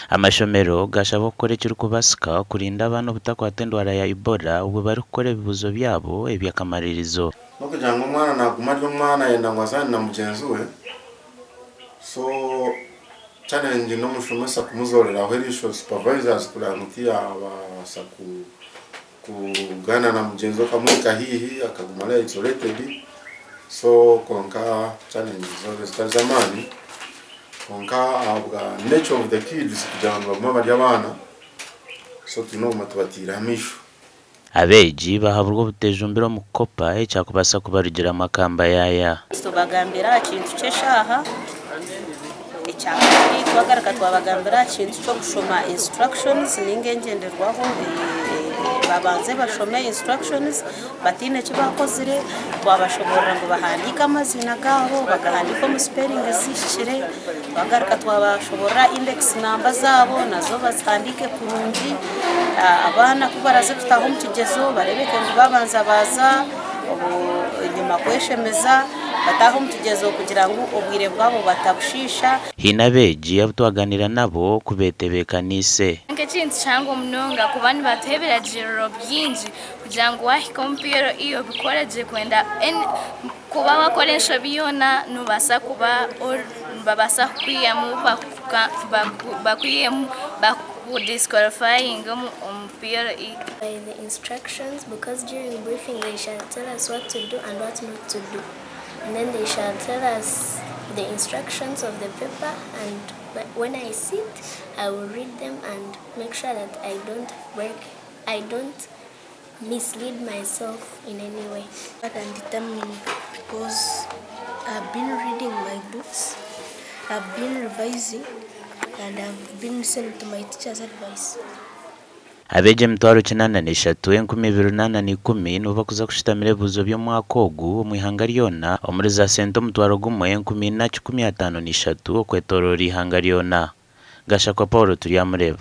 Amashomero gashabwa kukora ekirikubaasika kurinda abaana obutakwatwa endwara ya Ebola obwo barikukora ebibuuzo byabo eby'akamaririzo. N'okugira ngu omwana naguma ari omwana ayenda ngu azaane na mugyenzi we, so challenge n'omushomesa kumuzooreraho eriisho, supervisors, kureba ngu tiyabaasa kugaana na mugyenzi we akamuhika haihi akaguma ari isolated, so kwonka challenge zo zitari z'amaani kwonka ahabwa nature of the kids kugira ngu nibaguma bari abaana, so twine okuguma tubatiireho amaisho. Abeegi bahaburwa obutejumbira omu kukopa ekyakubaasa kubarugiramu akambayaaya. Tubagambira aha kintu ky'eshaaha, ekyakabiri twagaruka twabagambira aha kintu ky'okushoma instructions ninga engyenderwaho, babanze bashome instructions bataine eki bakozire, twabashoboorora ngu bahandiike amaziina gaabo, bagahandiike omu spelling ezihikire, twagaruka twabashoboorora index namba zaabo nazo bazihandiike kurungi. Abaana ku baraze kutaaha omu kigyezo bareebeke ngu baabanza baaza enyima kweshemeza bataaha omu kigyezo kugira ngu obwire bwabo batabushiisha. Haine abeegi abu twaganira nabo ku beetebeekaniise. Nk'ekintu kihango munonga kuba nibatuha ebiragiriro bingi kugira ngu waahika omu PLE obikore gye kwenda kuba waakora enshobi yoona noobaasa kuba nibabaasa kukwihamu bakwihemu bakudisikwalifayinge omu PLE. By the instructions because during briefing they shall tell us what to do and what not to do and then they shall tell us the instructions of the paper and when I sit I will read them and make sure that I don't break I don't mislead myself in any way. And determined because I've been reading my books, I've been revising, and I've been listening to my teacher's advice. Abeegi 803, 2810 nibo bakuza kushutamira ebibuuzo by'omwaka ogu omu ihanga ryona omuri za senta 14,153 okwetooroora eihanga ryona. Gashakwa Paul Turyamureeba.